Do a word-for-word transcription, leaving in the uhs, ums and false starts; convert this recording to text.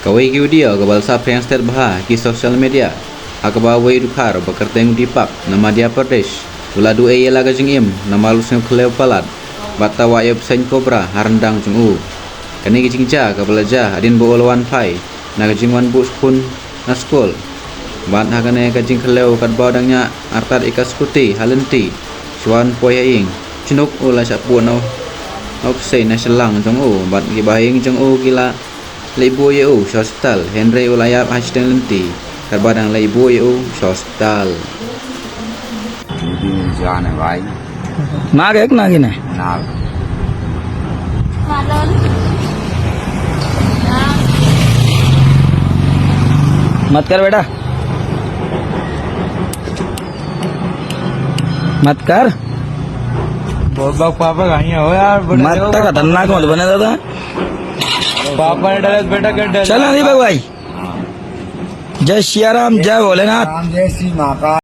Kawei ki video kaba la saphriang stet bha ha ki social media, ha kaba uwei u dkhar uba kyrteng u Deepak na Madhya Pradesh u la duh ei ïa la ka jingim namar u sngew khlem palat bad tawah ïa u bseiñ cobra ha ryndang jong u. Kane ka jingjia kaba la jia hadien ba u la wan phai na ka jingwan buh khun na skul, bad ha kane ka jingkhlem katba u dang ñiah artat ïa ka skuti ha lynti, shu wan poi ha ïing, jnuk u la shah buh na u bseiñ na shyllangh jong u bad kiba ha ïing jong u ki la leit buh ïa u sha hospital, hynrei u la ïap ha shiteng lynti katba dang leit buh ïa u sha hospital. Mujhe nahi jana bhai. नाक है कि नागिन है? नाग। मत कर बेटा, मत कर। बहुत बार पापा कहीं हो यार, बड़े मत हो। खतरनाक मत बने दादा। पापा ने डरा बेटा कर डरा। चल ना दीपक भाई, जय सिया राम, जय भोलेनाथ। राम जय श्री महाकाल।